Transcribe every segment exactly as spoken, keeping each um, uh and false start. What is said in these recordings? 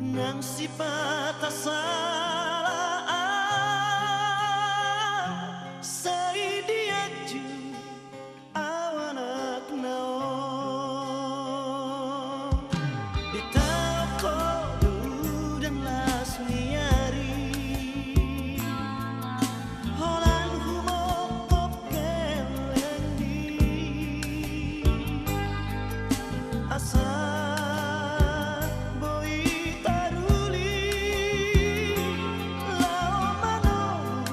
Nang sipata sala au, sai dianju au anakna on. Ditaon ho do udan las ni ari, holan humongkop gellengmi. Asa boi taruli laho manolus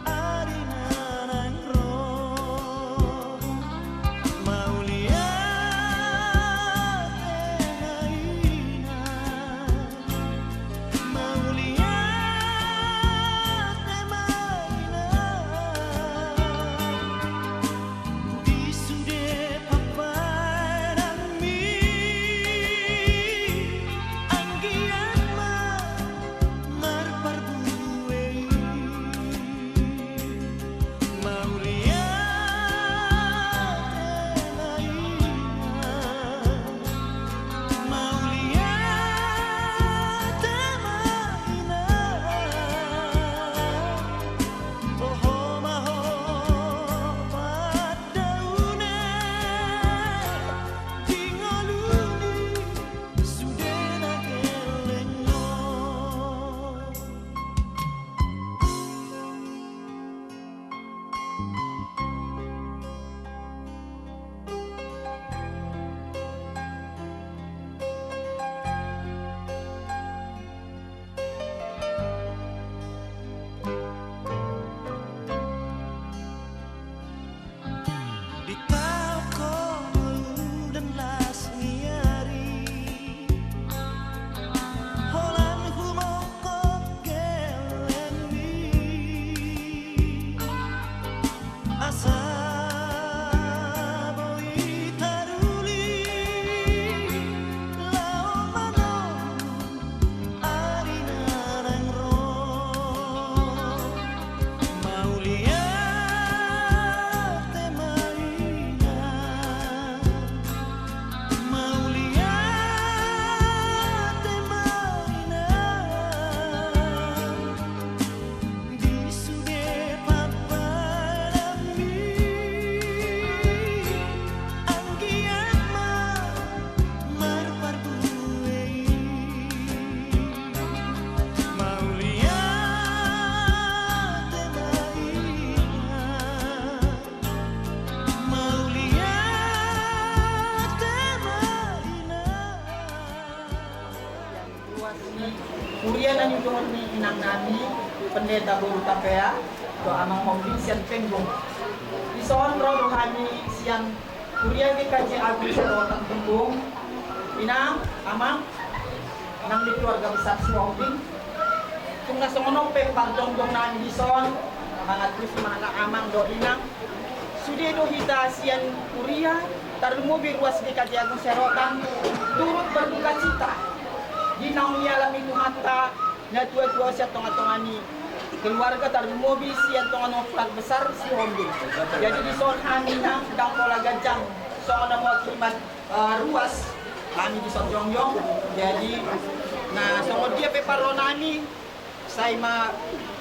ari na naeng ro. Mauliate ma inang, mauliate ma inang. Di sude paparanmi, anggiat ma marparbue i. Mauliate ma inang, mauliate ma inang. Toho ma ho pandaune di ngolu ni sude na gelleng on. Ditaon ho udan las ni ari, holan humongkop gellengmi. Asa boi taruli laho manolus ari na naeng ro. Mauliate ma inang, mauliate ma inang. Di sude paparanmi, anggiat ma marparbue i. Mauliate ma inang, mauliate ma inang. Huria na niulahon ni inang nami, Pendeta Boru Tapea, dohot Amang Hombing sian Penggung. Dison ro do hami sian Huria G K J Agung Serotan Penggung. Inang, Amang, nang di keluarga besar Sihombing. Tung na songon on pe parjongjong nami dison, mangantusi ma nang Amang dohot Inang. Sude do hita sian huria, tarlumobi ruas G K J Agung Serotan, turut berdukacita di naung dialami Tuhanta natuatua sian tongatonga ni keluarga, tarlumobi sian tonga ni keluarga besar Sihombing. Jadi dison hami nang ndang pola ganjang songon na mewakili ma, eh, ruas hami dison jongjong. Jadi na songon dia pe parro nami, sai ma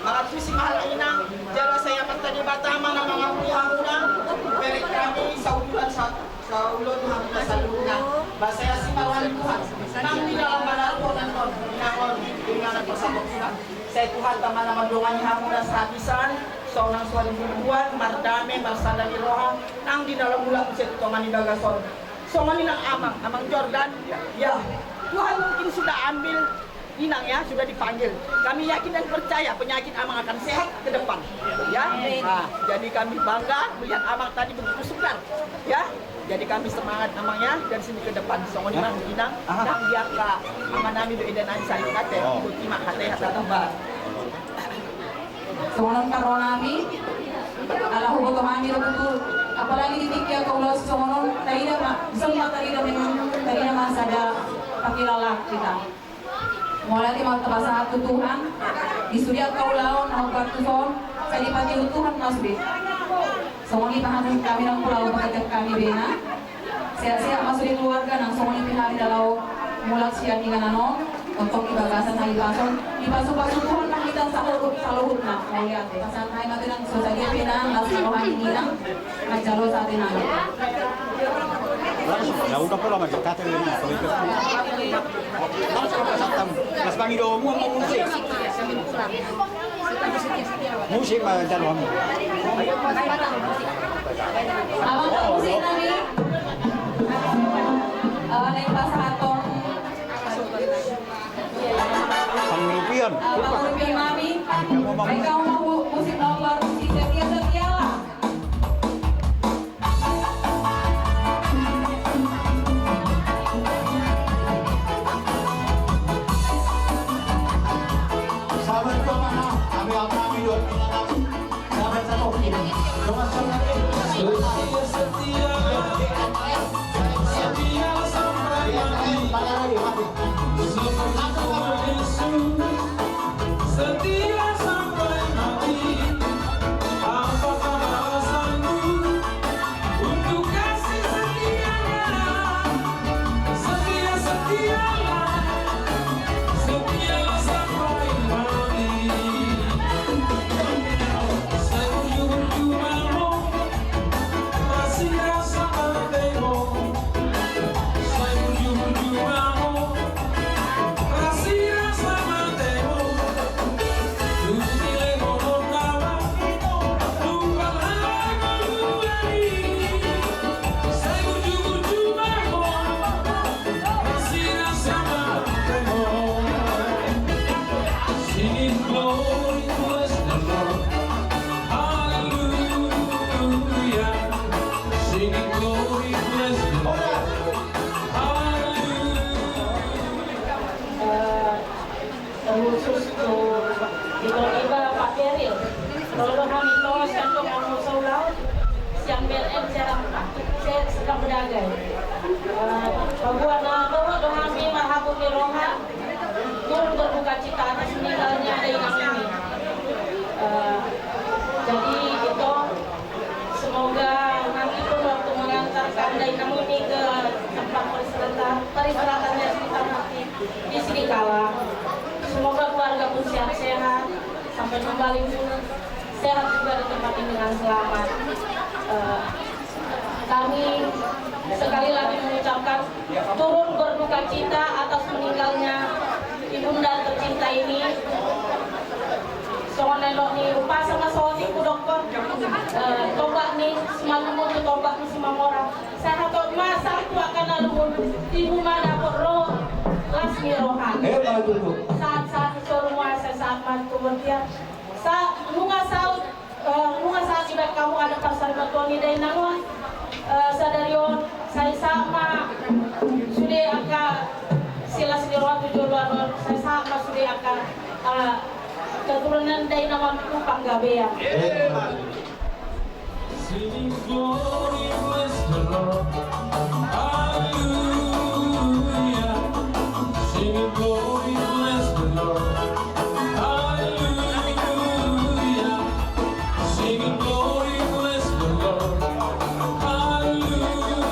mangantusi ma halak inang, jala sai Amanta Debata ma na mangapuli hamuna, bereng hami sauduran sa-, saulon hamuna saluhutna. Ba sai asi ma roha ni Tuhan nang di dalam panarponan on, inang on, di inganan persatuan. Sai Tuhanta ma na mandongani hamuna sahabisan, sonang suari bubuan, mardame, marsada ni roha, nang di na lam ulang muse tu tonga ni bagas on. Songon i nang Amang, Amang Jordan, ya, Tuhan mungkin sudah ambil Inang ya, sudah dipanggil. Kami yakin dan percaya penyakit Amang akan sehat ke depan. Ya. Amin. Nah, jadi kami bangga melihat Amang tadi begitu segar. Ya. Jadi kami semangat Amang ya, dari sini ke depan. Songon i nang Inang, aha, nang di angka Amang nami dohot Eda nami saling kate, oh, ikuti ma hata, hata tamba. Songon on parro nami, ala huboto hami do tutu, apalagi di tingki angka ulaon songon on, tarida ma, dison ma tarida memang, tarida ma sada pangkilalaan hita. Mauliate ma hita pasahat tu Tuhan, di sude angka ulaon na hombar tuson, sai dipatiru Tuhan ma sude. Songon i pasahat hami nang tu ulaon pasahat hami bena. Sehat-sehat ma sude keluarga nang songon i pe hami na laho mulak sian inganan on. Tongtong di bagasan hahipason, dipasupasu Tuhan ma hita saluhut, saluhutna. Mauliate. Pasahat hami ma tu inang, so sadia pe inang, las ni roha ni inang, manjalo sahat inang. Ya udah, kalau macam kata inang, kalau itu. Las pangidomu ma musik. Musik ma jalo hami. Abang, musik nami. Abang, naeng pasahaton. Pangurupion. Ah, pangurupion nami. Baik, kamu mau musik nomor setia, setia lah. Sabar, Pak, Pak, nah. Kami, kami, dua, tiga, kami. Singing glory, bless the Lord. Hallelujah. Singing glory, bless the Lord. Hallelujah. Eh, khusus tu, di Pak Beril. Kalau hami tu, sian Tonga Musa Ulaon, sian B L M Serang, Serang Bedagai. Eh, paboa na dohot do hami marhabot ni roha, turut berduka cita atas meninggalnya dainang ini. Eh, jadi itu, semoga nanti pun waktu mengantarkan dainang ini ke tempat peristirahatan, peristirahatan yang kita nanti di Sidikalang. Semoga keluarga pun sehat-sehat, sampai kembali pun sehat juga di tempat ini dengan selamat. Eh, kami sekali lagi mengucapkan turut berduka cita atas meninggalnya ibunda tercinta ini. Songon na nidok ni umpasa ma songon i, hudok, eh, tombak ni Simalungun tu tombak ni Simamora. Sahat ma sahat tu angka na lungun, tibu ma dapot ro las ni roha. Eh, bagus, Bu. Sahat, sahat, sahat ma tu bontean. Sa, nunga saut, eh, nunga sahat dibaen hamu adat parsaripeon ni dainang on. Eh, sadari on, sai sahat ma sude angka silas ni roha tu joloan on, sai sahat ma sude angka, eh, keturunan dainang on tu panggabean. Eh, bagus. Singing glory, bless the Lord. Hallelujah. Singing glory, bless the Lord. Hallelujah. Singing glory, bless the Lord. Hallelujah.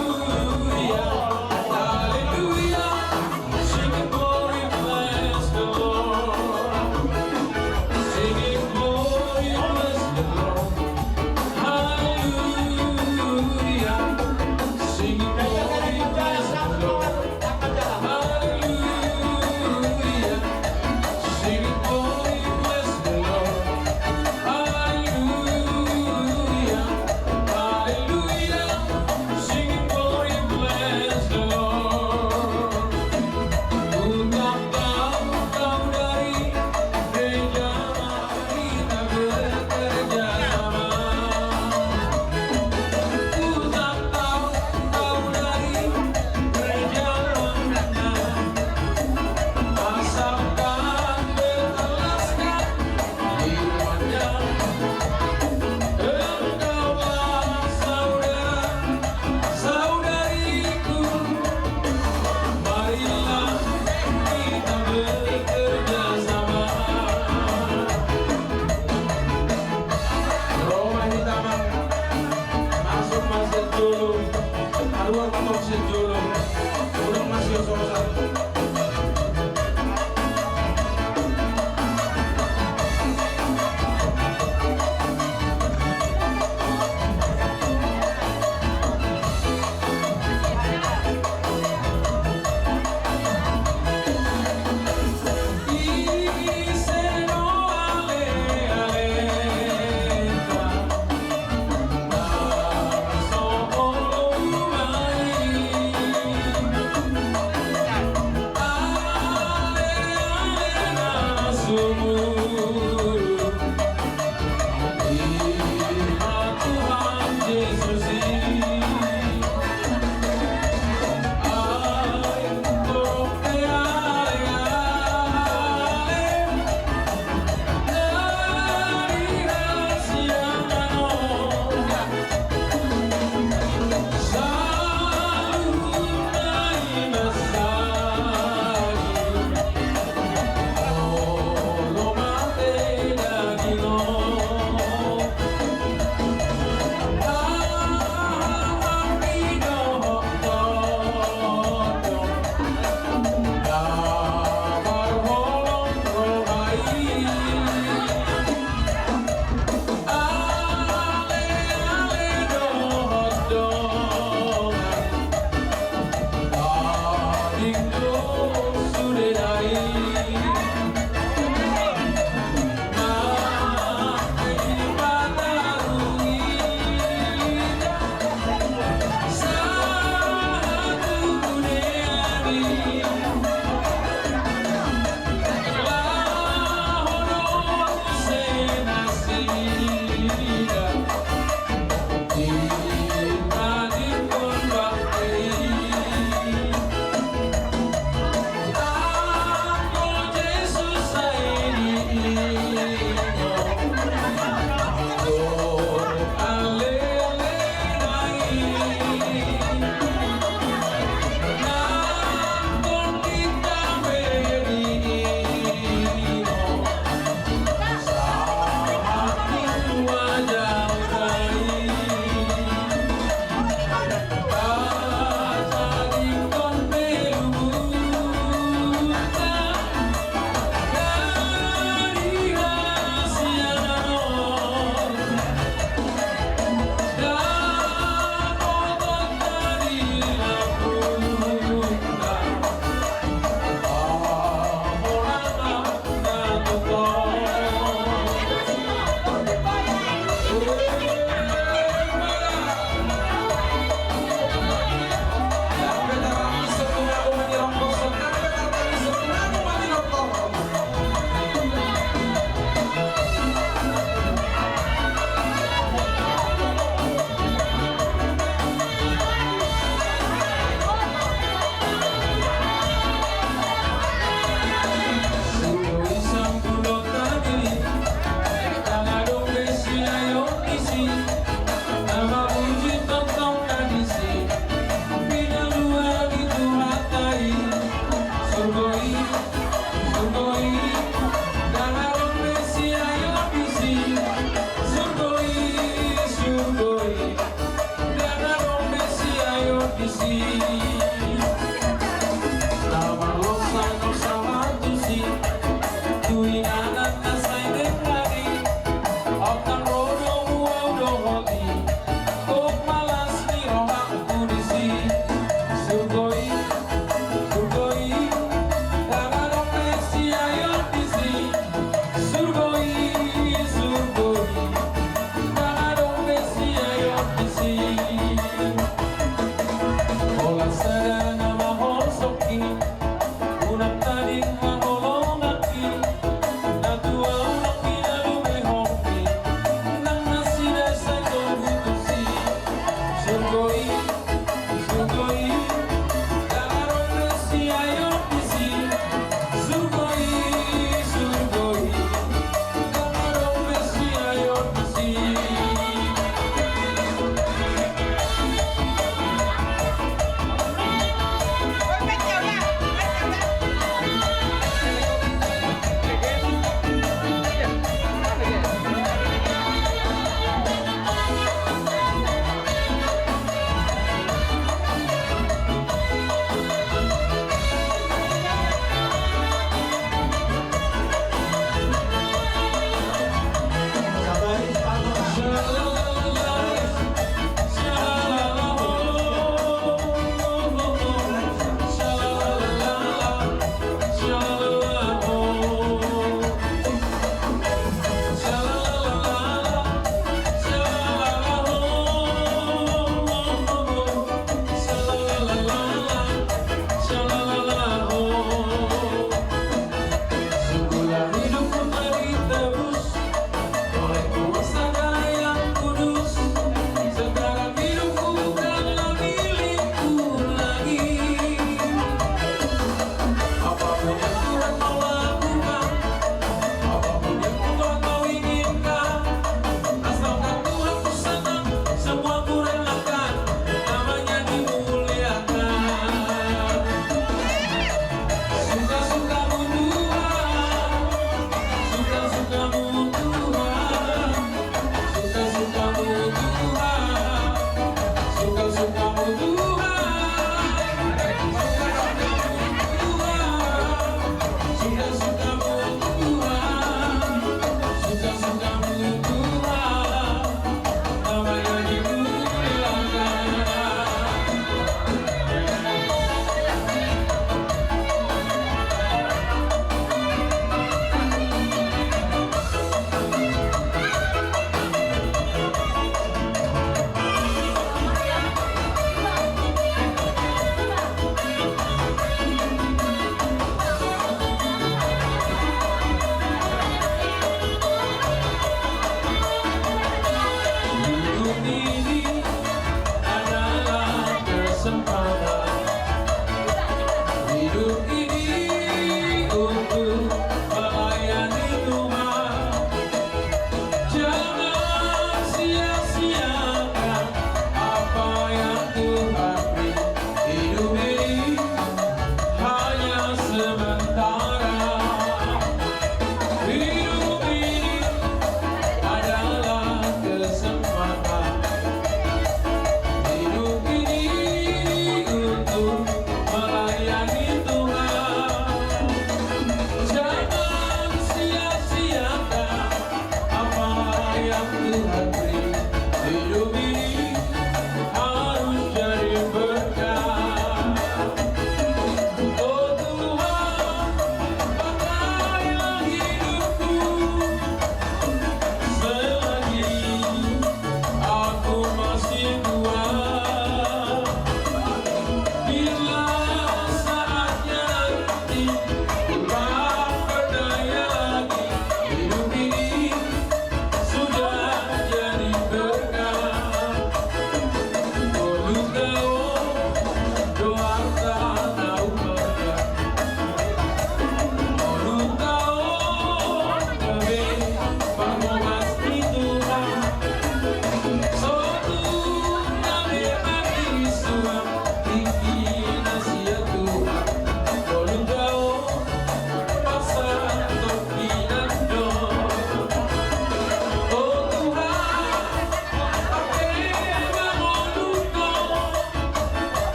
Hallelujah. Singing glory, bless the Lord. Singing glory, bless the Lord. Hallelujah. Singing glory, bless the Lord. Hallelujah.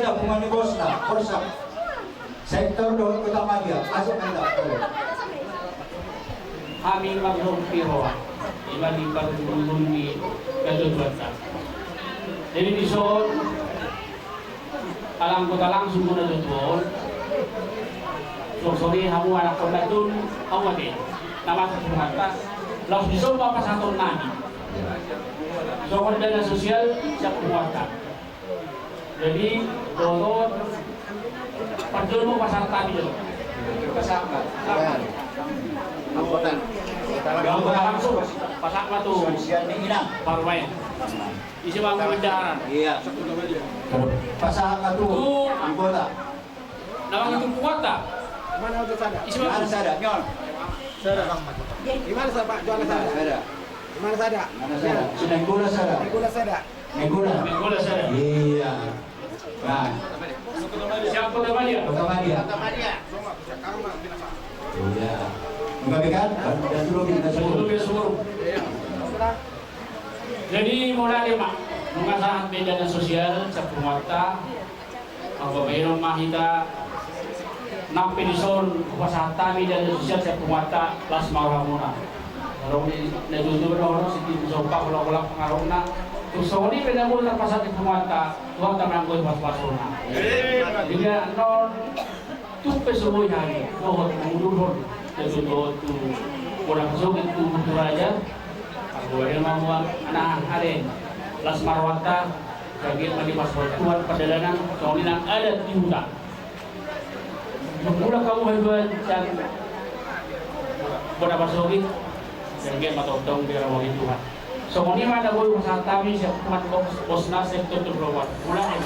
Punguan ni bosna, Polsek, sektor dohot kota madya, masuk enda. Hami marhorpi roha, ima di parjolo ni ketua-tuanta. Jadi dison, ala anggota langsung muna ketua on. Suang songon i hamu anakkon na tun, hamu ate, na masuk punguanta, laos dison ma pasahaton nami. Songon dana sosial sian punguanta. Jadi, dohot on, parjolo ma pasahat hami do. Pasahat ma. Anggota. Anggota langsung, pasahat ma tu. Sian ni inang. Parumaen. Ise ma bendahara. Iya. Pasahat ma tu. Tu. Anggota. Nama itu punguanta. Mana anggota sada? Ise ma. Mana sada? Nyon. Sada. Di mana sada, Pak? Jual sada. Sada. Di mana sada? Mana sada? Sudah gula sada. Gula sada. Nainggolan. Nainggolan sada. Iya. Nah. Siap, Kota Madya. Kota Madya. Iya. Nunga be kan? Nunga be suruh. Jadi, mauliate ma. Nunga sahat be dana sosial, sian punguanta. Anggo bahenon ma hita, nang pe dison, hupasahat hami dana sosial sian punguanta, las ma rohamuna. Adong ni na tutu dohot sititi sompa, holan-holan pangarahutna. Tung songon i pe na boi tarpasahat di punguanta, Tuhanta ma anggo i pasu-pasuna. Jadi annon, tung pe so boi hami dohot mangudurhon, na tutu dohot tu bona pasogit tu Buku Raja. Anggo bahenon ma hamu, anahe, las ma rohanta. Gabe ma di pasu-pasu Tuhan pardalanan, songon i nang adat di huta. Mangula hamu haduan sian bona pasogit, gabe ma tongtong diramohi Tuhan. Songon i ma na boi pasahat hami sian punguan bos, bosna sektor tolu pulu opat. Ulang i.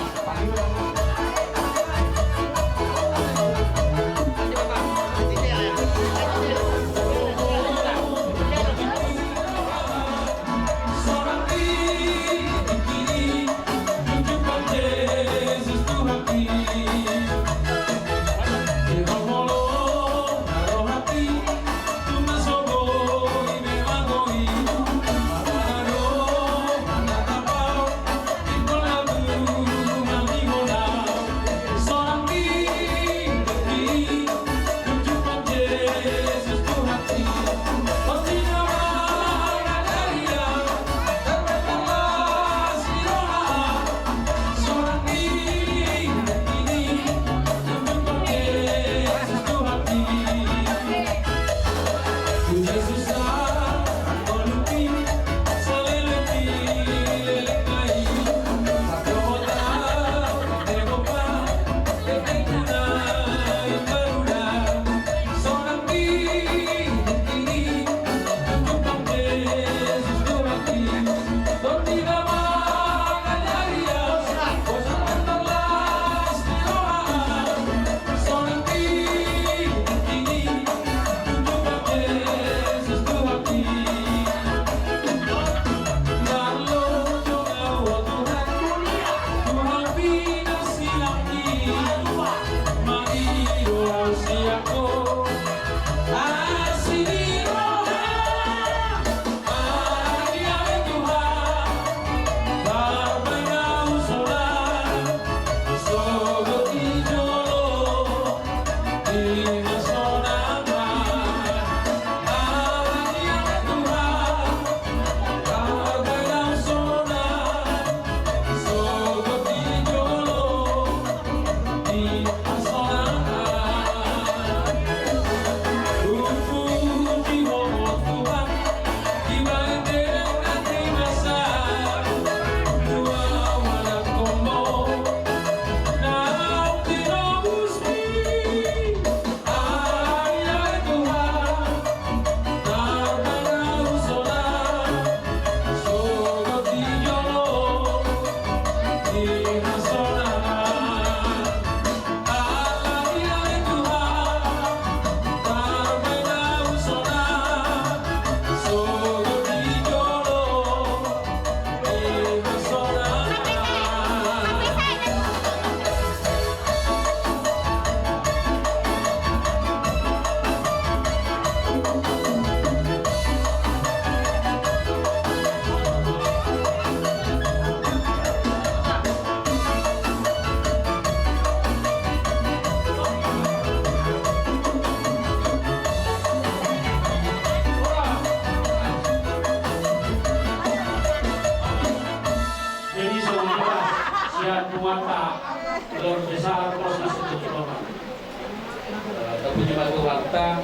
Sahat proses cukup lama. Eh, tapi di batu harta,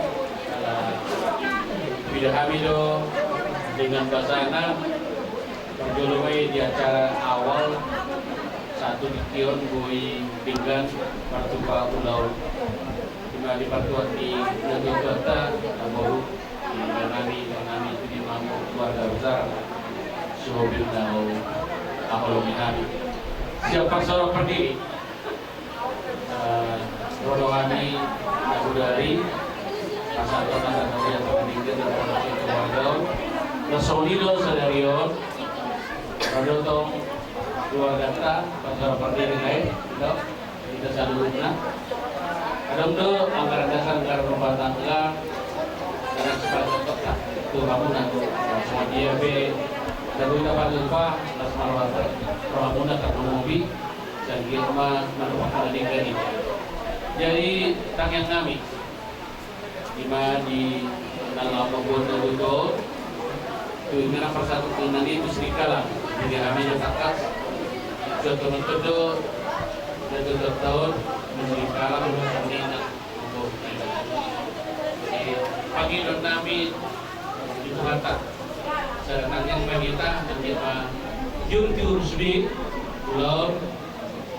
eh, pida hami do dengan basana, perjolo mai di acara awal, satu di kion, boi pinggan, partupa ulaon. Di mana di partuan di Nabi-Nabi, Naboru, di Nabi, Nabi, di Mampu, keluarga besar, Sobil, Nau, Apologi Nabi. Siap parsoro perdiri. Eh, ro do hami, Abu Dari, pasal kota dan kemudian pendidikan dan keluarga. Nah, songon i do sadari on, ro do tong keluarganta, parsoro perdiri, eh, do, kita saluhutna. Adong do anggaran dasar, anggaran rumah tangga, dan sebagainya, tu hamuna, semua dia be, dan kita palupa, dan semalam, rohamuna, tak mau. Sai anggiat ma manopot hami di hita. Jadi, tangiang nami, di ma di na laho mambuat na tutu, tu inganan parsatuan nami tu sirikalang, jadi hami na tangkas, contoh-contoh, na tutu taon, sirikalang, na tutu taon. Jadi, pangidoan nami di Tuhanta. Sai tangiang ma hita, anggiat ma jur tiur sude, ulaon,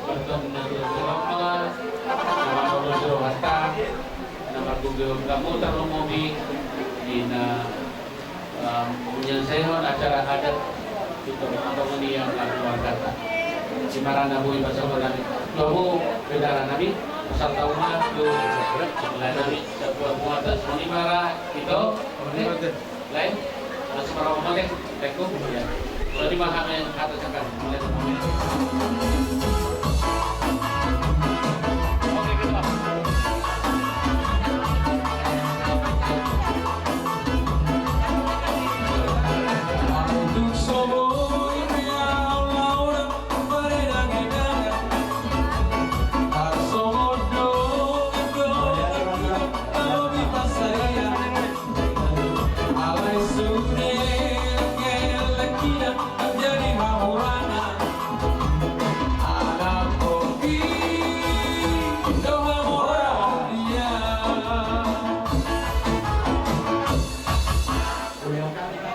bertemu dengan Tuhan Allah, sama Allah Subhanahu wa Ta'ala, nama Tuhan kamu terlebih di na, em, menyelesaikan acara adat di teman-teman yang keluarga. Di marana boi pasabotan. Kamu beda nami, pasal tahu mah, tu, nami, sebuah muatan seni mara, gitu. Lain, ada seberapa menit, Assalamualaikum. Ya. Jadi, mahal yang kata cakap. Oke, gitu.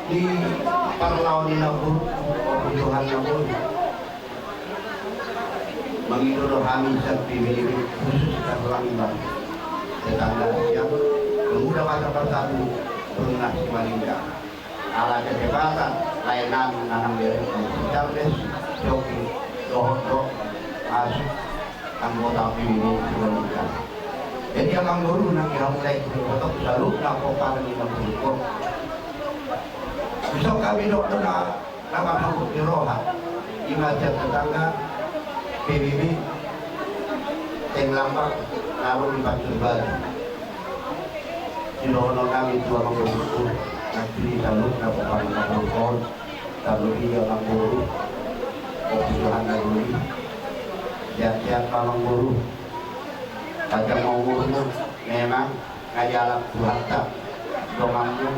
Di parlao ni naboru, Tuhan naboru. Mangido do hami sian P B B khusus Tarlambar. Tetangga sian pemuda Batak Bersatu, Perumnas Simalingkar. Ala kesempatan, lae nami manang bere, si Charles, Joki, dohot do, masuk anggota P B B Simalingkar. Jadi, amangboru nang di hamu lae, untuk saluhutna pomparan ni amangboru. Bisa hami dok na na marhangkup ni roha, i ma sian tetangga P B B Teng Lambak, na ro di Pancur Batu. Sidohonon nami tu amangboru, nang tu di saluhutna pomparan ni amangboru, tarlumobi amangboru, Ompu Johan Naguli. Sehat-sehat ma amangboru, panjang ma umurmu, memang na dialap Tuhanta donganmu,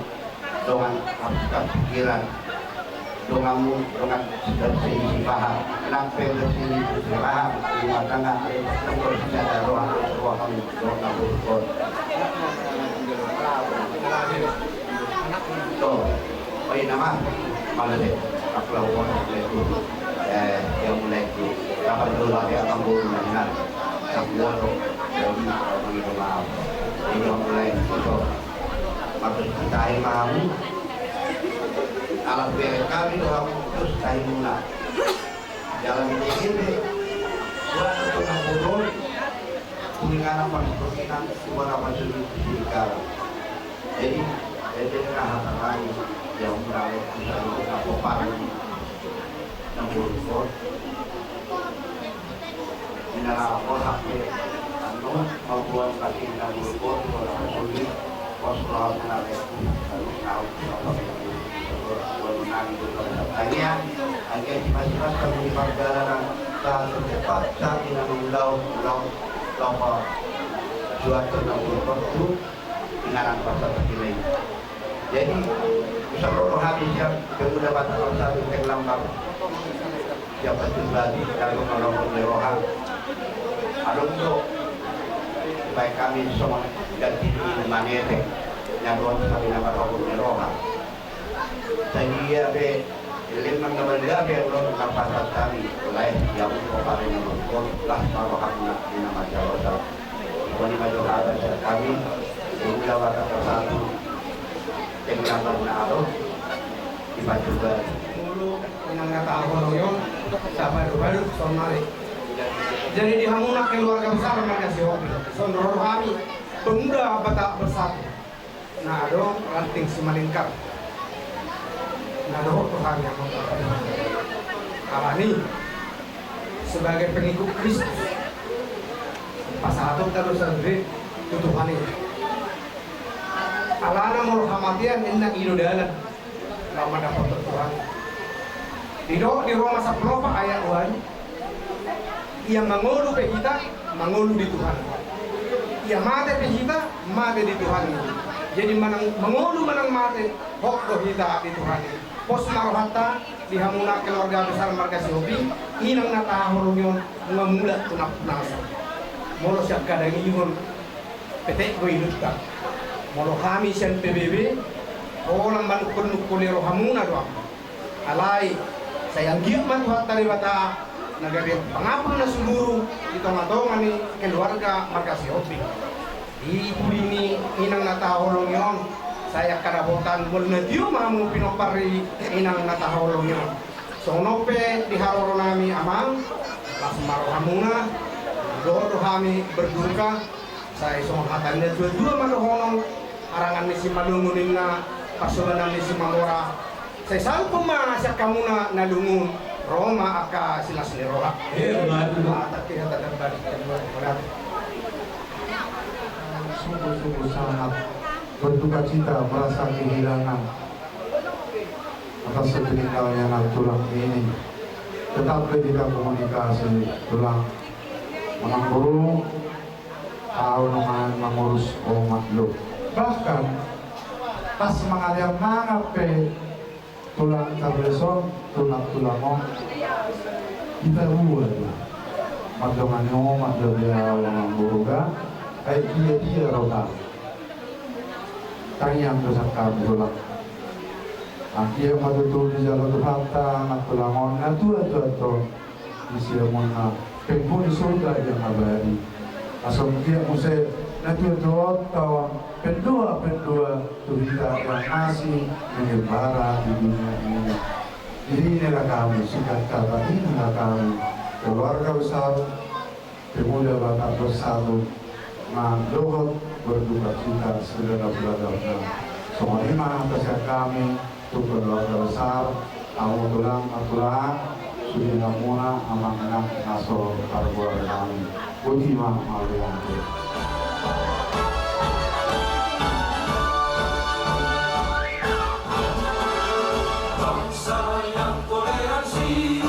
dongan martukar pikiran, donganmu, dongan seisi paham, nang pe seisi paham, rumah tangga, ale pas tanggal sisa ada roha, roha kami, dongan na berkor. Tuh, oh iya nama, mana deh, aku lawan, aku lawan, eh, yang mulai, kapan dulu lagi abang guru, nah, aku lawan, jadi, abang itu maaf, ini yang mulai, itu. Marhusip tahi ma hamu. Ala hubereng hami do hamu tu tahimuna. Jala di T G P, buat tu na bodol, kuningan apa sepertinan, buat apa sulit di sini sekarang. Jadi, jadi na hata lain, yang mulai bisa dulu apa paling. Nang burukon. Minalapo hape anu mambuat kasih nang burukon, bola suli, pos lawan nang leku, lalu tahu apa itu. Bola menang itu pada tanya, akhirnya sipas-sipas kami di perjalanan, tak tercepat, saat ini mengulau, ulau, lopo, jual nang burukon tu, inganan pasal terkini. Jadi, bisa ro hami sian pemuda Batak Bersatu Teng Lambak. Siapa tu bagi, kalau kalau ni roha. Adong do dibaen hami songon ganti ni manete na dohot sari na marhobur ni roha. Sai dia pe eleman na marga pe adong na pasahat hami, lae, ia ungkop ari na mangkot, las ma rohamuna di na manjalosa. Songon i ma jo hata sian hami, di Pemuda Batak Bersatu, Denggan na adong di Pajuba. Molo inang na tahaholongi on, sabaru-baru saonari. Jadi di hamuna keluarga besar marga Sihombing, songon ro do hami Pemuda Batak Bersatu na adong ranting Simalingkar. Na dohot do hami amang, alani sebagai pengikut Kristus, pasahatonta do sandiri tu Tuhan i. Alana molo hamatean, ninna, i do dalan laho mandapothon Tuhan. Didok di Roma sampulu opat ayat dua, ia mangolu pe hita, mangolu di Tuhan. Ia mate pe hita, mate di Tuhan. Jadi manang mangolu manang mate, hot do hita di Tuhan. Pos ma rohanta di hamuna keluarga besar marga Sihombing, inang na tahaholongi on, nunga mulak tu nampuna. Molo sian hadangion, petek do ilunta. Molo hami sian P B B, holan manungkun-nungkuni rohamuna do. Alai sai anggiat ma Tuhanta Debata na gabe pangampun na sumurung di tonga-tonga ni keluarga marga Sihombing. Di pudi ni inang na tahaholongi on, sai angka dapotan, molo na tio ma hamu pinompar ni inang na tahaholongi on. Songon on pe di haroro nami amang, las ma rohamuna, dohot do hami berduka. Sai songon hata ni na tua-tua ma dohonon, harangan ni simalungun ninna, parsobanan ni simamora. Sai salpu ma sian hamuna na lungun, ro ma angka silas ni roha. Emma tutu. Mata kita terbalik. Sungguh-sungguh sangat berduka cita, merasa kehilangan atas meninggalnya anak tulang ini. Tetap kita komunikasi, tulang. Manang boru, au nunga mangurus omak do. Bahkan pas mangalean mangan pe tulang Charles on, tulang-tulang on, dipaboa do. Mandongani omak do be au, manang boru, ba, ai dia-dia roha. Tangiang do sian hami, tulang. Anggiat ma tutu dijalo Tuhanta anak tulang on, na tua-tua on, di siamunna, pengkuni surga yang abadi. Asa anggiat muse na tua-tua on taon pendoa-pendoa tu hita yang masih mengembara di dunia ini. Jadi inilah kami, singkat kata, inilah kami, keluarga besar Pemuda Batak Bersatu, na dohot berduka cita segenap rakyatna. Songon i ma hata sian hami tu keluarga besar, hamu tulang, tulang, sude hamuna amang inang na so targoar hami. Boti ma, mauliate. Bangsa yang toleransi,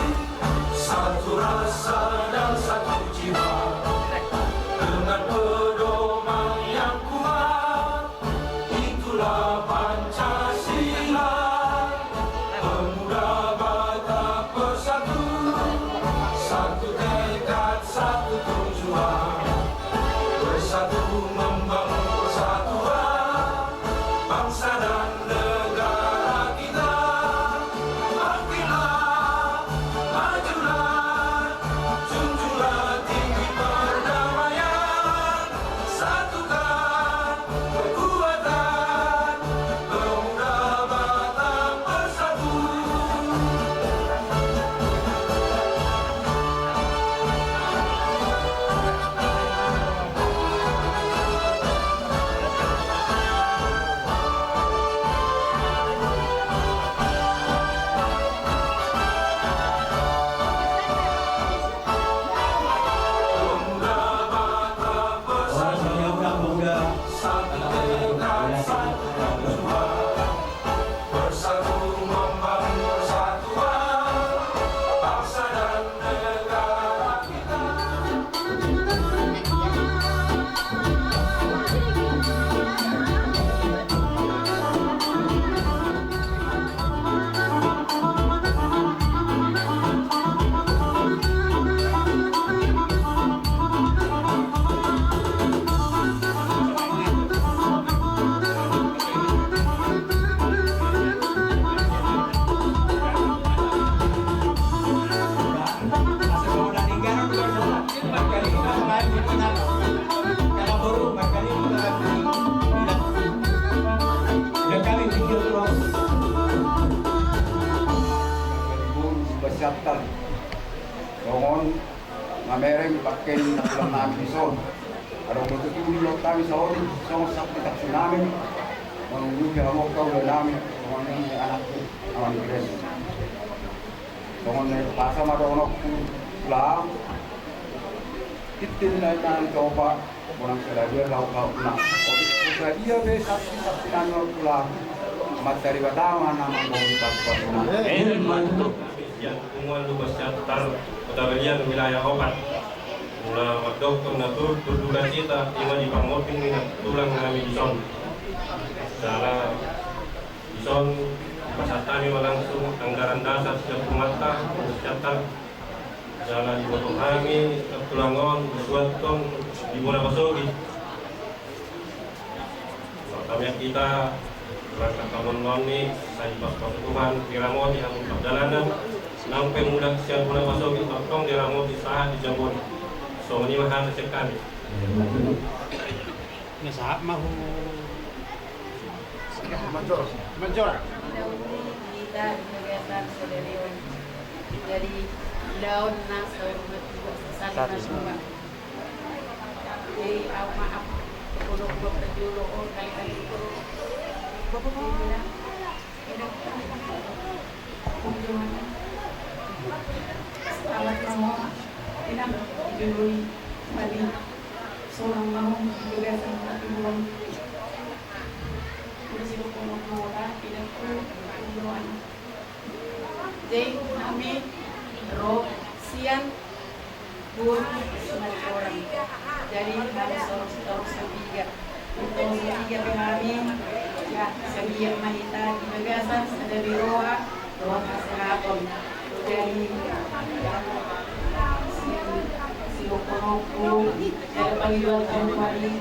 satu rasa dan satu jiwa, dengan pedoman yang kuat, itulah Pancasila. Pemuda Batak Bersatu, satu tekad, satu tujuan, bersatu membangun persatuan bangsa dan negara kita. Bangkitlah, majulah, junjunglah tinggi perdamaian, satukan kekuatan, Pemuda Batak Bersatu. Songon mamereng bangke ni natulang nami dison. Adong do tutu di lot nami saotik songon saksi-saksi nami. Manunggu pe hamu angka ula nami songon i anakku Aman Grace. Songon na pasa ma dohononku tu ulaon. Tintin na inang coba. Bonang sada dia lauk-laukna. Otik sada dia be saksi-saksi nami tu ulaon. Mantari batama nama bau di pasu-pasu. Amen. Mantap. Sian Punguan Lupa Siantar, Kota Balian, wilayah opat. Mula mandok na turut berdukacita, ima di parmonding ni natulang nami dison. Jala dison, dipasahat hami ma langsung anggaran dasar sian Punguanta Lupa Siantar. Jala diboto hami, natulang on, disuathon, di bona pasogi. Pertama kita berangkat tahun noni, sai pas pas Tuhan, diramoti hamu pardalanan, nang pe mulak sian bona pasogi, tongtong diramoti sahat dijaboni. Songon i ma hata sian hami. Ina sahat ma hu. Manjor. Manjor. Kita di bagasan saudari on. Jadi, daun nasa rumah tua sesali na semua. Jadi, au maaf, kudu gua perjolo, oh, kali-kali itu. Bapak, Bapak. Ini, ini. Selamat malam. Inang, jului, tadi. Sonang mau, juga sama, ibu. Udah sibuk, mau, mau, tidak, ibu. Jadi, hami ro sian boru Simartorang. Jadi, hami so ro, so ro sapiga. Ro sapiga pe hami, ya, sapiga ma hita di bagasan sada ni roha, roha hasehaton. Jadi, si, si Bokonoku, jadi pangidoan tahun kemarin,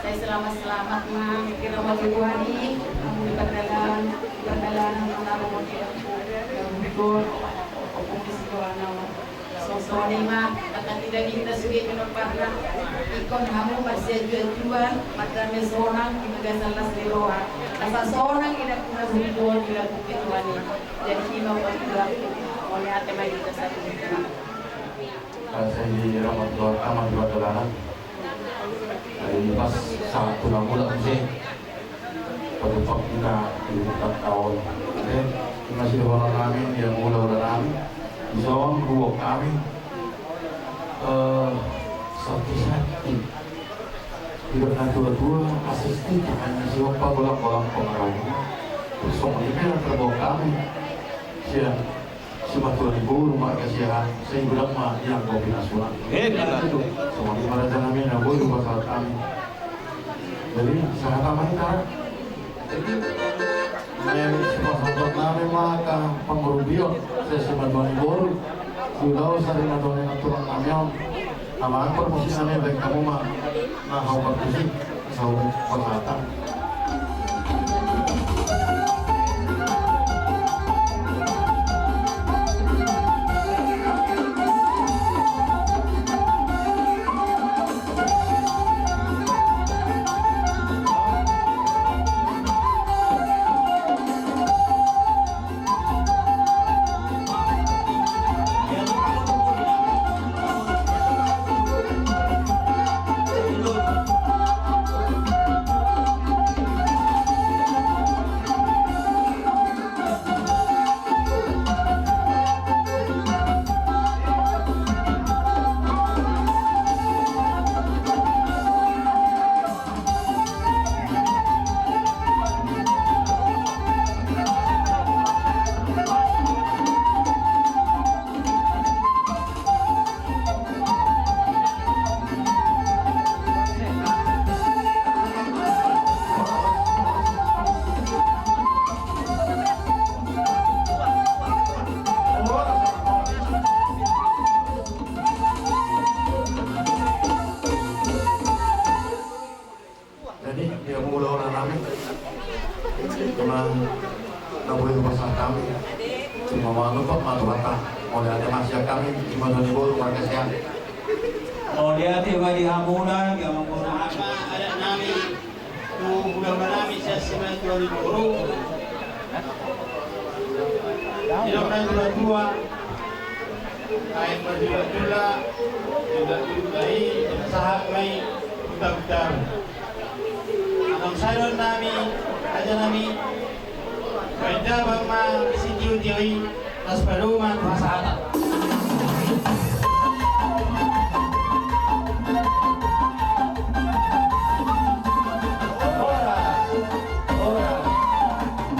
Sai selamat-selamat ma, kira ma tu Tuhan i, hamu di pardalanan, di pardalanan, manaru mo di aku, ya, betul, ompung di situ, ana, so, so, ni ma, kata tidak kita sudah minum parna, ingkon hamu marsiajuan-juan, mardame sonang, di bagasan las ni roha, asa sonang, tidak kuna berbuat, tidak kupi Tuhan i, jadi ima buat juga, oleh ate ma kita satu. Sai di rahmat Tuhan, aman di pardalanan. Jadi pas sahat tu na mulak muse, patumpak hita di hutanta on. Oke, ima sidohonon nami di hamu ula-ula nami, dison huboan hami, eh, santi-santi. Didok na tua-tua, asistik hanya siompa bolang-bolang pangarahutna. Songon i pe na tarboan hami sian simatua ni boru marga Siahaan, sai godang ma di angka pinasuna. Eh, benar. Songon i ma raja nami na boi hupasahat hami. Jadi, sahat ma hita. Jadi, sipasahat nami ma angka pangurupion sian simatua ni boru. Sudah usah di matua ni natulang nami on. Nama angkor musik nami baik kamu ma. Nah, hau partusi, hau parhata. Jadi, dia mulai orang nami. Cuma, na boleh pasang kami. Cuma mau lupa, mau lupa. Mau ada masih kami, cuma dari bawah luar kasihan. Mauliate ma di hamuna, di hamuna. Adat nami, tu hulahula nami, sian simatua ni boru. Didok na tua-tua, aek marjula-jula, jula-jula i, sahat ma i, utar-utar. Amang sanon nami, raja nami, baen damang ma sitio-tio i, laos padomu ma tu hasahatan. Horas, horas, horas.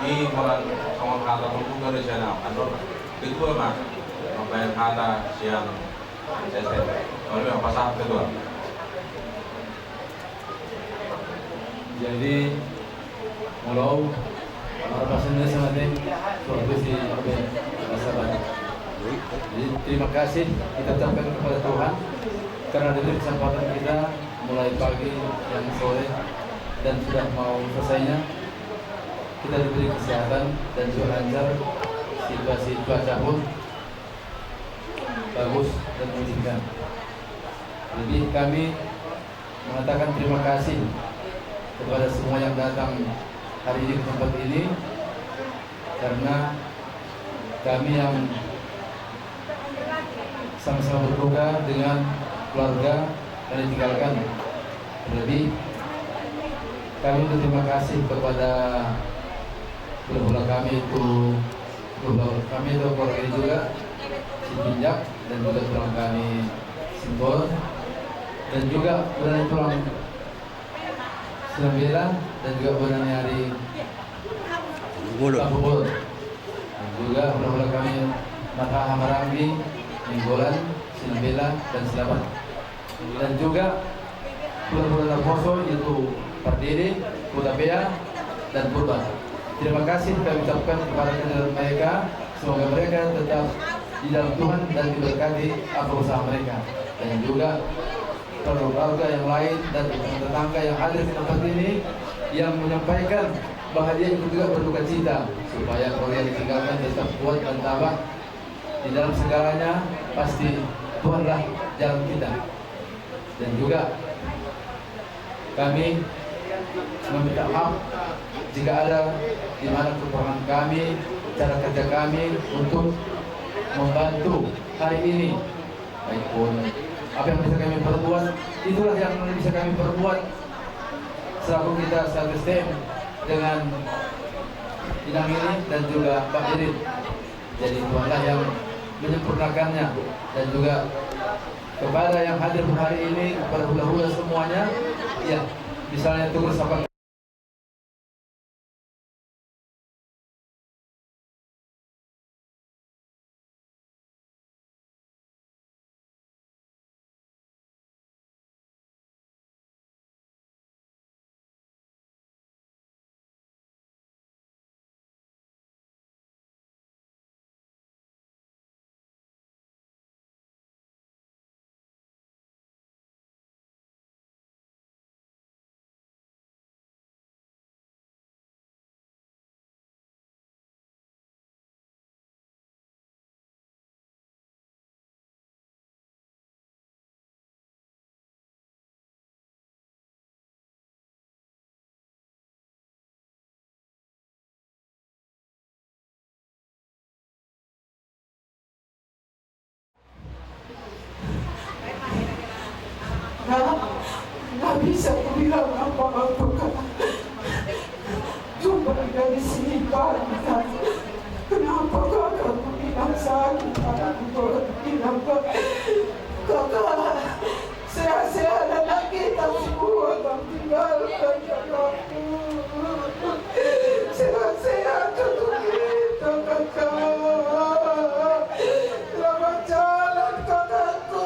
Ni holan songon hata pembuka rencana, andor ketua ma mambaen hata sian S T. Mari, pasahat ketua. Jadi, molo au, marpasan ni sama deh, waktu si Obe, masa banyak. Jadi, terima kasih kita ucapkan kepada Tuhan karena diberi kesempatan kita mulai pagi dan sore dan sudah mau selesainya. Kita diberi kesehatan dan juga lancar, situasi cuaca pun bagus dan mengizinkan. Lebih kami mengatakan terima kasih kepada semua yang datang hari ini ke tempat ini, karena kami yang sama-sama berduka dengan keluarga yang ditinggalkan. Terlebih, kami berterima kasih kepada hulahula kami itu, hulahula kami itu keluarga juga, Sitinjak, dan juga tulang kami Simbor, dan juga berani tulang Sinambela, dan juga berani ari Tambun Bolon. Dan juga hulahula kami Mataram, Maranggi, Nainggolan, Sinambela, dan Silaban. Dan juga hulahula naposo, yaitu Pardede, Hutapea, dan Purba. Terima kasih kami ucapkan kepada keluarga mereka. Semoga mereka tetap di dalam Tuhan dan diberkati apa usaha mereka. Dan juga keluarga yang lain dan tetangga yang hadir di tempat ini yang menyampaikan bahwa dia ikut juga berduka cita, supaya keluarga yang ditinggalkan tetap kuat dan tabah di dalam segalanya. Pasti Tuhanlah jalan kita. Dan juga kami meminta maaf jika ada di mana kekurangan kami, cara kerja kami untuk membantu hari ini. Baik pun apa yang bisa kami perbuat, itulah yang bisa kami perbuat selaku kita satu S T M dengan Inang ini dan juga Pak Irin. Jadi Tuhanlah yang menyempurnakannya, dan juga kepada yang hadir hari ini, kepada hulahula semuanya, ya, misalnya tugas apa Bisa kubilang apa-apa, Kak. Cuma dari sini, Pak. Kenapa kakakku bilang sakit, anakku baru bilang, Pak. Kakak, sehat-sehat anak kita semua, kau tinggalkan kakakku. Sehat-sehat untuk kita, kakak. Selamat jalan, kakakku.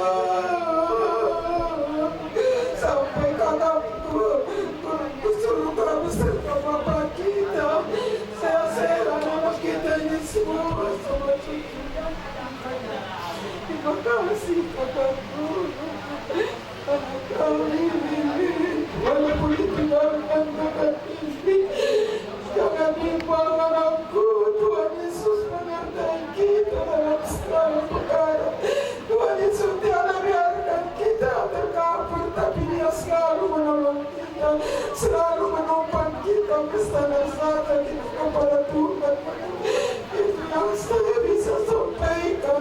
Sampai kakakku ke surga beserta bapak kita. Sehat-sehat anak kita ini semua, sama cucu. Terima kasih, kakakku. Anak kami ini, walaupun ditinggalkan kakak ini, jangan dibuang anakku. Tuhan Yesus menyertai kita dalam segala perkara. Tuhan Yesus tiada biarkan kita terkapar, tapi Dia selalu menolong kita, selalu menumpang kita bersama-sama kita kepada Tuhan. Itu yang saya bisa sampaikan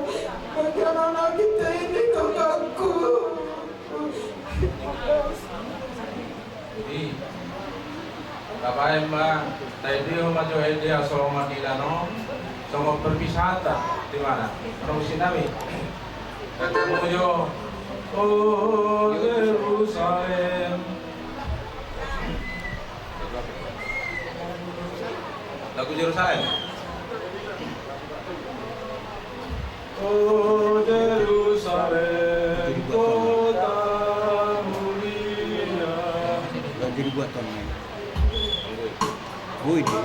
bagi anak-anak kita ini, kakakku. Jadi, tabaen ma, taendehon ma jo ende, asa songon na nidaon, songon perpisahan ta, di mana? Parmusik nami. Ketemu jo, o Jerusalem. Lagu Jerusalem. O Jerusalem, kota mulia. Lagu dibuat tahun ini. Wih, di.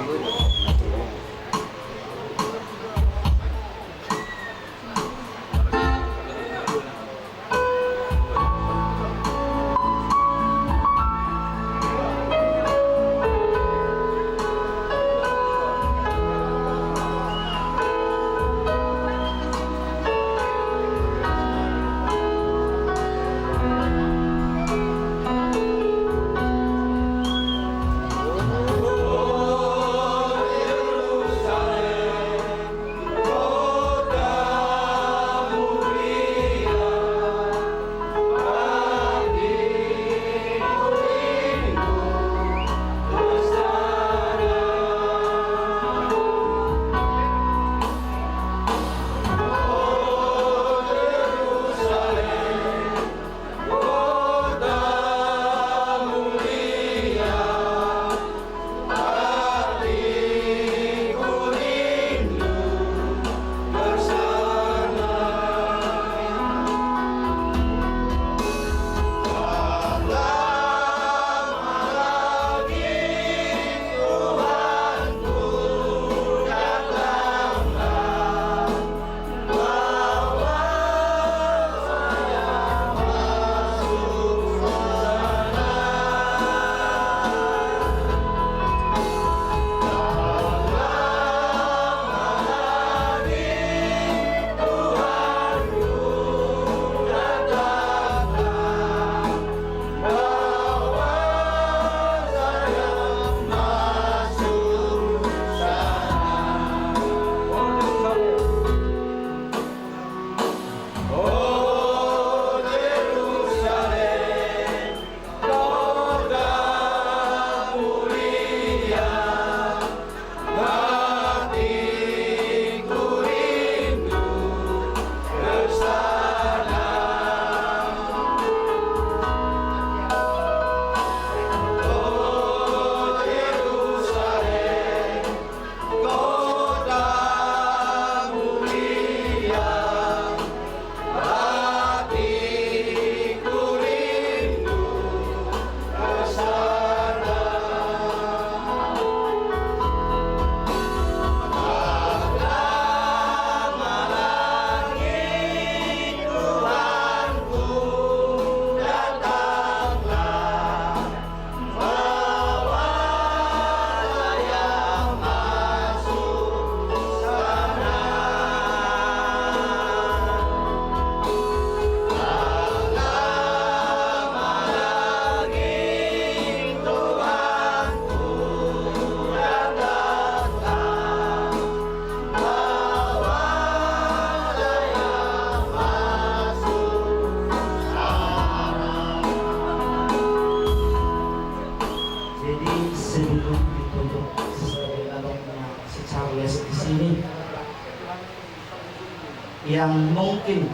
yang mungkin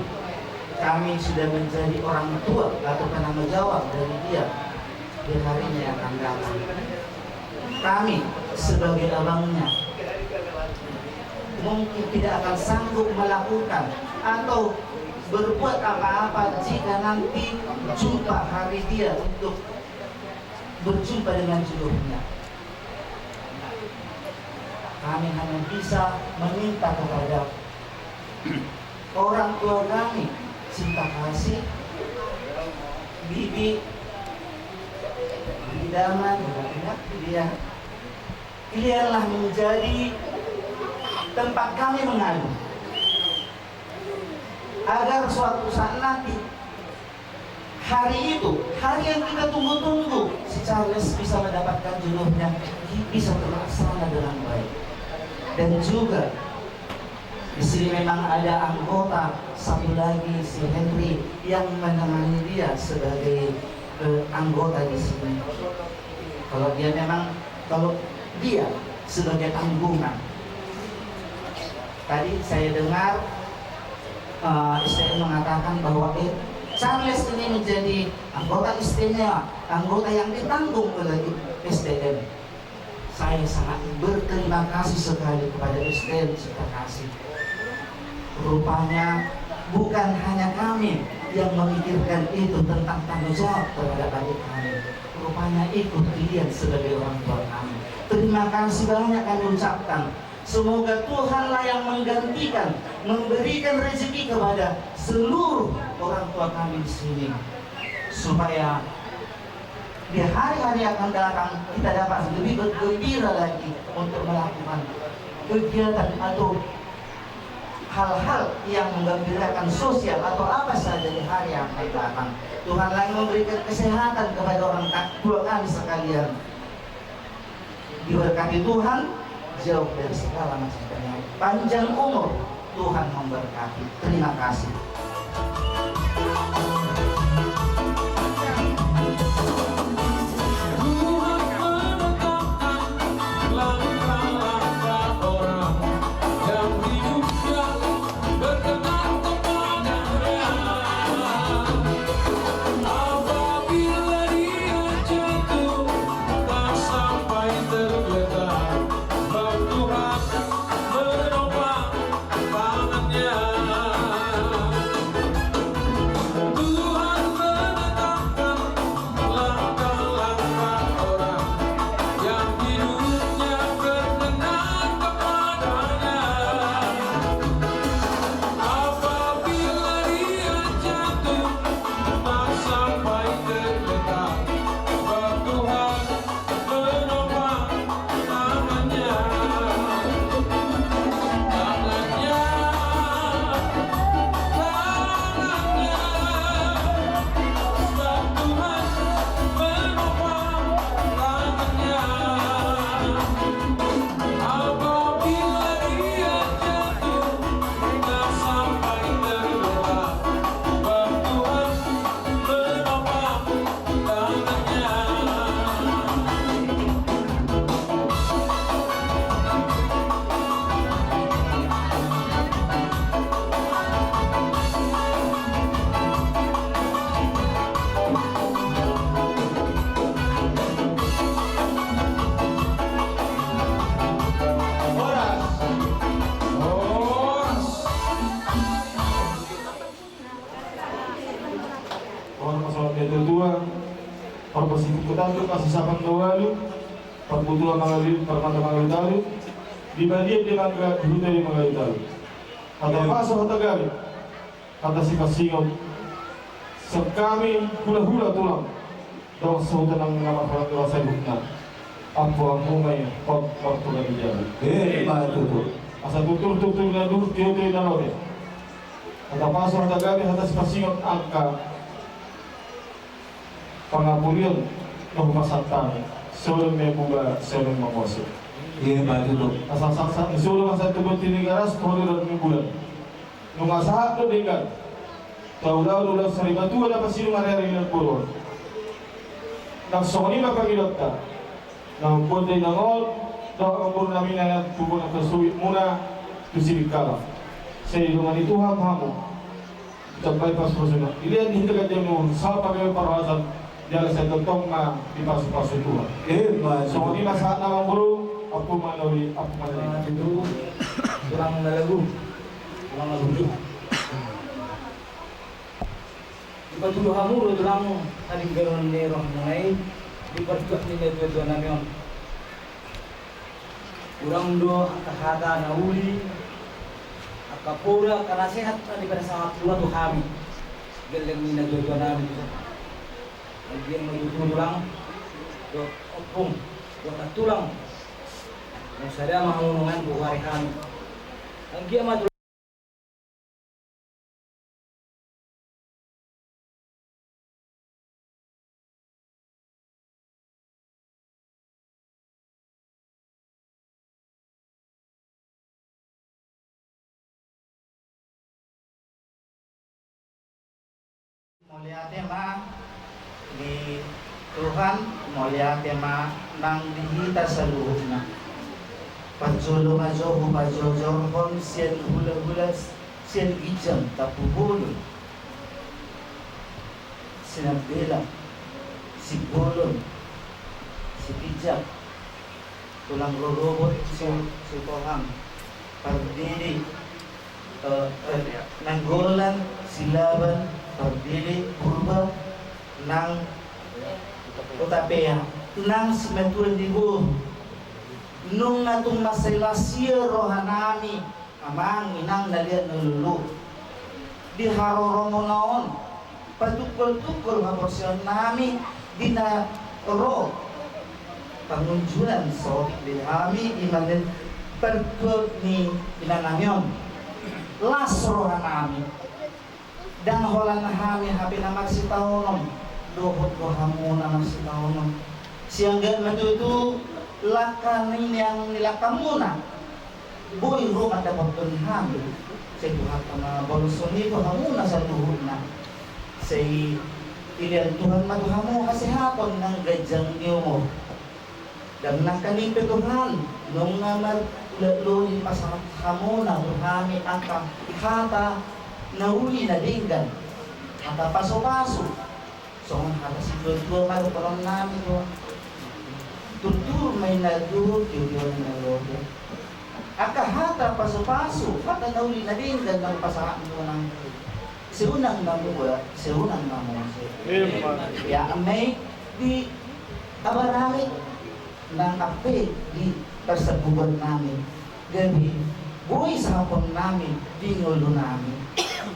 kami sudah menjadi orang tua atau penanggung jawab dari dia di harinya yang akan datang. Kami sebagai abangnya mungkin tidak akan sanggup melakukan atau berbuat apa-apa jika nanti jumpa hari dia untuk berjumpa dengan jodohnya. Kami hanya bisa meminta kepada orang tua kami, Cinta Kasih, Bibi, Bidaman, ya, dia, kalianlah menjadi tempat kami mengadu. Agar suatu saat nanti, hari itu, hari yang kita tunggu-tunggu, si Charles bisa mendapatkan jodohnya, bisa terlaksana dengan baik. Dan juga di sini memang ada anggota satu lagi, si Henry, yang menemani dia sebagai, eh, anggota di sini. Kalau dia memang, kalau dia sebagai tanggungan. Tadi saya dengar, eh, S T M mengatakan bahwa, eh, Charles ini menjadi anggota istimewa, anggota yang ditanggung oleh S T M. Saya sangat berterima kasih sekali kepada S T M Cinta Kasih. Rupanya bukan hanya kami yang memikirkan itu tentang tanggung jawab terhadap adik kami. Rupanya ikut kalian sebagai orang tua kami. Terima kasih banyak kami ucapkan. Semoga Tuhanlah yang menggantikan, memberikan rezeki kepada seluruh orang tua kami di sini. Supaya di hari-hari akan datang, kita dapat lebih bergembira lagi untuk melakukan kegiatan atau hal-hal yang menggembirakan sosial atau apa saja di hari yang akan datang. Tuhanlah yang memberikan kesehatan kepada orang ta-, tua kami sekalian. Diberkati Tuhan, jauh dari segala macam penyakit. Panjang umur, Tuhan memberkati. Terima kasih. Tuhan menetapkan langkah-langkah orang yang hidupnya berkenan kepada-Nya. Apabila dia jatuh, tak sampai tergeletak, sebab Tuhan menopang tangan-Nya. Tuhan menetapkan langkah-langkah orang yang hidupnya berkenan kepada-Nya. Apabila dia jatuh, tak sampai tergeletak, sebab Tuhan menopang tangan-Nya. Tangan-Nya, tangan-Nya, sebab Tuhan menopang tangan-Nya. Apabila dia jatuh, tak sampai tergeletak, sebab Tuhan menopang tangan-Nya. Horas. Horas. Horas, horas, horas. Horas, horas, horas. Parpasiput kota tu, masisapan na ualu, parbutuha mangalu, parmata mangalu talu, di badia dia mangga, di huta dia mangalu talu. Hata pasu, hata gabe, hata sipasingot. Sian hami hulahula tulang, dohot sahuta nang na marhaha dohot sahuta. Ampu hamu ma i hot martua di jabu. Emma tutu. Asa tutur, tutur na duhur, tio, tio na lote. Hata pasu, hata gabe, hata sipasingot angka pangapulon na hupasahat hami, songon i ma buha, songon i ma mose. Emma tutu. Asa sahat-sahat ni solu, asa tu bontean ni garas, tu haliluon ni bulan. Nunga sahat do denggan tu ulaon, ulaon sarimatua na pasidung ari-ari na boru on. Nang songon i ma pangidoanta. Na mamboan dainang on dohot boru nami na tubu na pasuit muna tu Sidikalang. Sai dongan ni Tuhan hamu. Jambai pasu-pasu na. Dilehon ni hita ganjang ni umur, sahat pagabe parhorasan, jala sai tongtong ma dipasupasu Tuhan. Ima tutu. Songon i ma sahat na, amang boru, ampun ma na uli, ampun ma na uli. Ima tutu. Tulang na lagu. Tulang na lagu. Dipatudu hamu do tulang, haringganon ni rohamuna i, di partuat ni natua-tua nami on. Hurang do angka hata na uli, angka poda, angka nasehat na dipasahat hamu tu hami, gelleng ni natua-tua nami. Anggiat ma tutu tulang, dohot ompung, dohot nantulang, molo sada ma hamu nunga huari hami. Anggiat ma tulang. Mauliate ma di Tuhan, mauliate ma nang di hita saluhutna. Parjolo ma jo hupajojorhon sian hula-hula sian ginjang Tampubolon, Sinambela, Simbolon, Sitinjak, tulang rorobot, Sitohang, Pardede, eh, eh, Nainggolan, Silaban, Pardede, Purba, nang Hutapea, nang simatua ni boru. Nunga tung mansai las ia rohanami, amang inang na liat na lolo, di harorongon on, patungkol-tungkol haporseaonnami di na ro pangunjunan saotik di hami di manel partuat ni inanami on. Las rohanami. Ndang holan hami hape na marsitaonon, dohot do hamu na marsitaonon. Sai anggiat ma tutu langka ni naeng nilangkamuna boi ro mandapothon hami. Sai Tuhanta ma baloshon i tu hamuna saluhutna. Sai dilehon Tuhan ma tu hamu hasehaton nang ganjang ni umur. Ndang nangkaning pe Tuhan, nunga marlolo dipasahat hamuna tu hami angka hata na uli na denggan, hata pasu-pasu, songon hata situa-tua ma dohononnami, Tuhan. Tutur ma i na luhut, tio-tio ma i na lote. Angka hata pasu-pasu, hata na uli na denggan na hupasahat tu hamuna. Sai unang na muba, sai unang na mose. Ima. Ia ma i di abarami nang ampe di parsabubuannami, gabe boi sahaphonnami di ngolunami.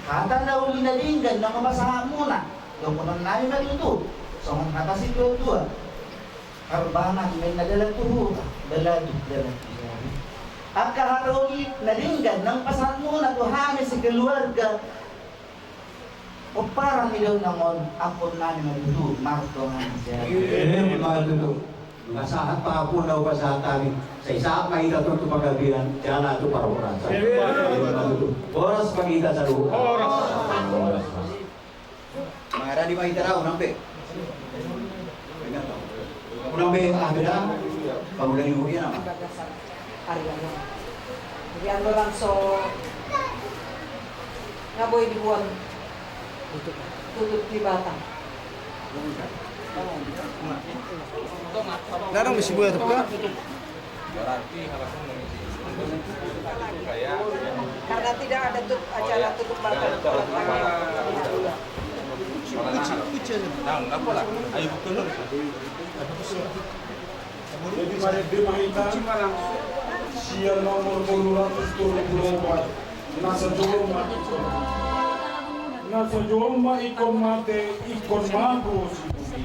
Hata na uli na denggan na hupasahatmuna, dohononnami ma tutu songon hata situa-tua: Harbangan ma inna dalan tu huta, balatuk dalan tu jabu. Angka hata uli na denggan na hupasahatmuna tu hami sekeluarga pomparan ni dalan on, ampuonnami ma tutu martonga ni jabu. Ima tutu. Nunga sahat pangampuon na hupasahat hami, sai sahat ma hita tu panggabean jala tu parhorasan. Ima tutu. Horas ma di hita saluhut. Horas. Horas. Mangaradi ma hita, unang be. Unang be, ah, beda. Pamula ni mulia nama. Ariana. Ariana langsung. Nga boi dibuat. Tutup di batang. Larang bisi buat apa? Karena tidak ada tut-, acara tutup batang. Jadi, marende ma hita sian nomor tolu ratus tolu pulu opat. Na sajolo ma, na sajolo ma ingkon mate, ingkon mate si Puti.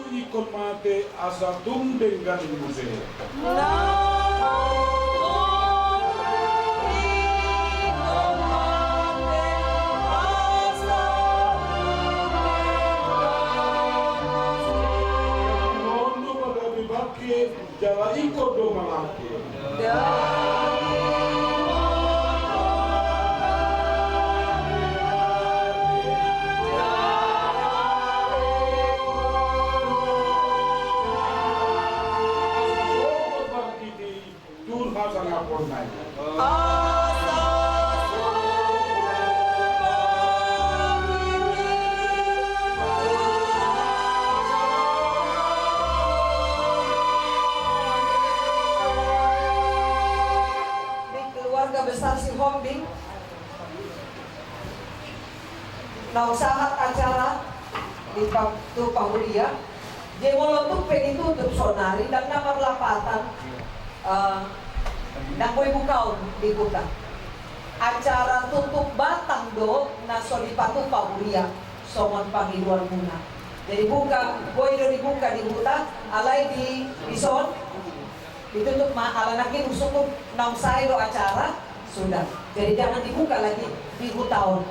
Ingkon mate asa tung denggan muse. Jala ingkon do mangangke. Sangapun naik. Di keluarga besar Sihombing, naung sahat acara di pa-, tu pahuria. Jadi molo tung pe ditutup saonari, ndang na marlapatan, eh, ndang boi bukaon di huta. Acara tutup batang do na so dipatupa huria songon pangidoanmuna. Jadi buka, boi do dibuka di huta, alai di, dison ditutup ma, ala nangkin husungkun naung sae do acara, sudah. Jadi jangan dibuka lagi di huta on.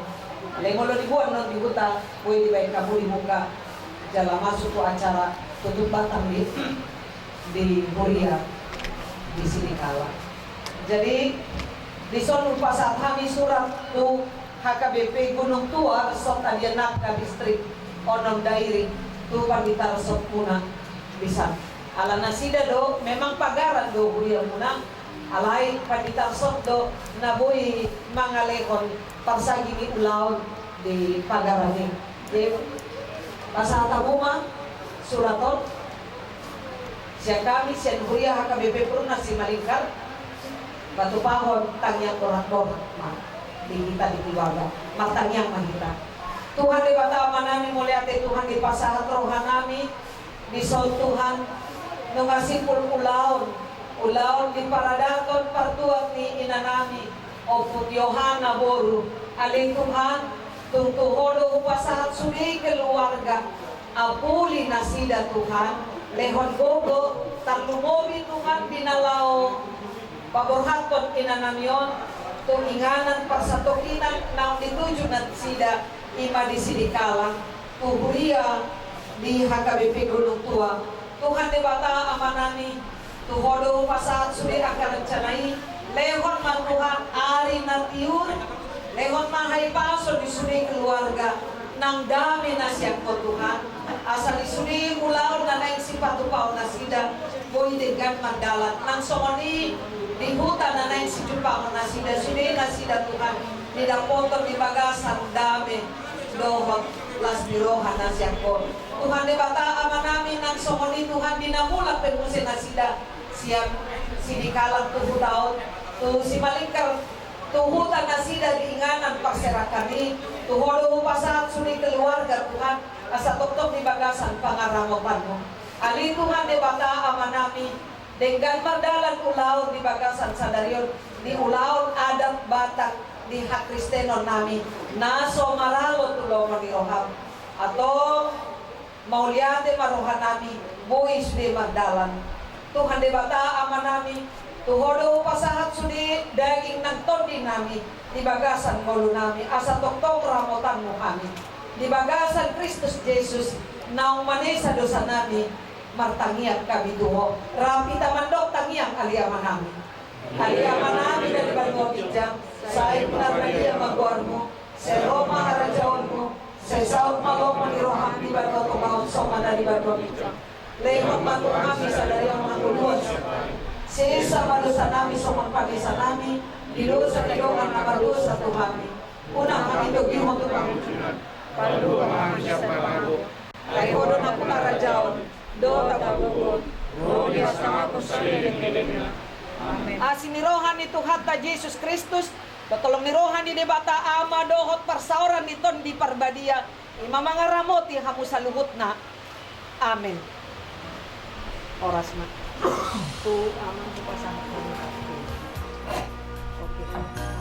Alai molo dibuat non di huta, boi dibaen hamu dibuka jala masuk tu acara tutup batang di, di huria di Sidikalang. Jadi dison hupasahat hami surat tu H K B P Gunung Tua, Resort Adianaka, Distrik Onom, Dairi, tu pandita resortmuna di san. Ala nasida do memang pagaran do huriamuna, alai pandita resort do na boi mangalehon parsagi ni ulaon di pagaran i. Jadi pasahat hamu ma surat on sian hami, sian huria H K B P Perumnas Simalingkar, patupahon tangiang dohot dohot ma di hita di keluarga. Martangiang ma hita. Tuhan Debata Amanami, mauliate Tuhan dipasahat rohanami dison Tuhan, nunga simpul ulaon, ulaon di paradaton partuat ni inanami, Ompu Yohana boru. Ale Tuhan, tung tu Ho do hupasahat sude keluarga, apuli nasida Tuhan, lehon gogo, tarlumobi Tuhan di na laho paborhathon inanami on tu inganan parsatongkinan naung dituju nasida, i ma di Sidikalang, tu huria di H K B P Gunung Tua. Tuhan Debata Amanami, tu Ho do hupasahat sude angka rencana i, lehon ma Tuhan ari na tiur, lehon ma hahipason di sude keluarga, nang dame na sian Ho Tuhan, asa di sude ulaon na naeng sipatupaon nasida, boi denggan mardalan, nang songon i di huta na naeng sijumpangkon nasida, sude nasida Tuhan, didapothon di bagasan dame dohot las ni roha na sian Ho. Tuhan Debata Amanami, nang songon i Tuhan di na mulak pe muse nasida sian Sidikalang tu huta on, tu Simalingkar, tu huta nasida di inganan parserahan i, tu Ho do hupasahat sude keluarga Tuhan, asa tongtong di bagasan pangaramotanmu. Ale Tuhan Debata Amanami, denggan mardalan ulaon di bagasan sadari on, di ulaon adat Batak di hakristenonnami, na so maralo tu lomo ni roham. Antong mauliate ma rohanami, boi sude mardalan. Tuhan Debata Amanami, tu Ho do hupasahat sude daging nang tondinami di bagasan ngolunami, asa tongtong ramotanmu hami. Di bagasan Kristus Jesus, naung manesa dosanami, martangiang hami tu Ho. Rap hita mandok tangiang, ale Amanami. Ale Amanami na di banua ginjang, sai pinarbadia ma goarmu, sai ro ma harajaonmu, sai saut ma lomo ni roham di banua tonga on songon na di banua ginjang. Lehon ma tu hami sadari on hangoluan siapari. Sesa ma dosanami songon panesanami di dosa ni dongan na mardosa tu hami. Unang hami togihon tu pangunjunan. Palua ma hami sian pangago. Ai Ho do nampuna harajaon dohot hagogoon ro di hasangapon saleleng ni lelengna. Amen. Asi ni roha ni Tuhanta Jesus Kristus, dohot holong ni roha ni Debata Ama dohot parsaoran ni Tondi Parbadia, i ma mangaramoti hamu saluhutna. Amen. Horas ma. Tu Ama tu Pasa. Oke.